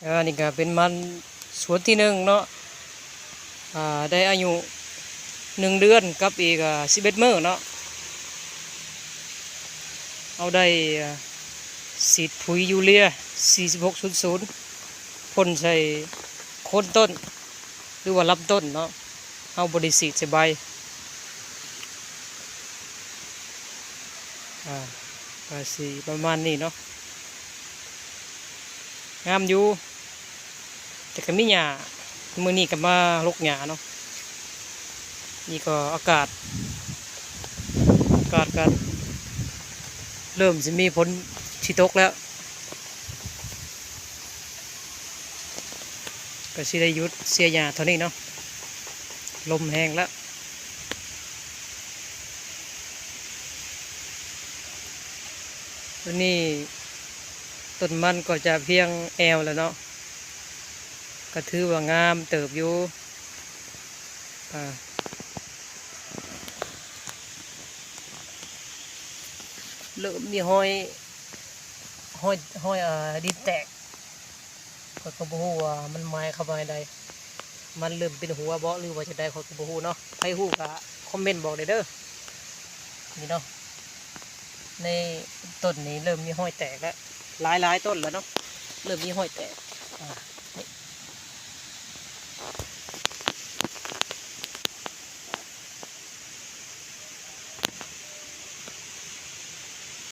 ອັນນີ້ກໍເປັນມັນສວນທີໜຶ່ງເນາະ ອ່າ ໄດ້ອາຍຸໜຶ່ງເດືອນກັບອີກ ອ່າ ສິບເອັດມື້ເນາະ. ເຮົາໄດ້ ອ່າ ສີດປຸຍຢູເຣຍ ສີ່ສິບຫົກສູນສູນ ພົ່ນໃສ່ໂຄນຕົ້ນ ຫຼືວ່າລຳຕົ້ນເນາະ. ເຮົາບໍ່ໄດ້ສີດໃສ່ໃບ ອ່າ ກໍຊິປະມານນີ້ເນາະ. ງາມຢູ່ ແຕ່ກໍມີຫຍ້າ ມື້ນີ້ກໍມາລົກຫຍ້າເນາະ. ນີ້ກໍອາກາດ ອາກາດກໍເລີ່ມຊິມີຝົນຊິຕົກແລ້ວ ກໍຊິໄດ້ຢຸດເສຍຫຍ້າເທົ່ານີ້ເນາະ ລົມແຮງແລ້ວ. ຕົວນີ້ຕົ້ນມັນກໍຈະພຽງແອວແລ້ວເນາະ ກໍຖືວ່າງາມເຕີບຢູ່. ອ່າ ເລີ່ມມີຮອຍ ຮອຍ ຮອຍ ເອີ ດິນແຕກ ຂ້ອຍກໍບໍ່ຮູ້ວ່າມັນໝາຍຄວາມວ່າໃດ ມັນເລີ່ມເປັນຫົວບໍ ຫຼືວ່າຈັ່ງໃດ ຂ້ອຍກໍບໍ່ຮູ້ເນາະ. ໃຜຮູ້ກໍຄອມເມັນບອກແດ່ເດີ. ນີ້ເນາະ ໃນຕົ້ນນີ້ເລີ່ມມີຮອຍແຕກແລ້ວ ຫຼາຍໆຕົ້ນແລ້ວເນາະ ເລີ່ມມີຮອຍແຕກ ອ່າ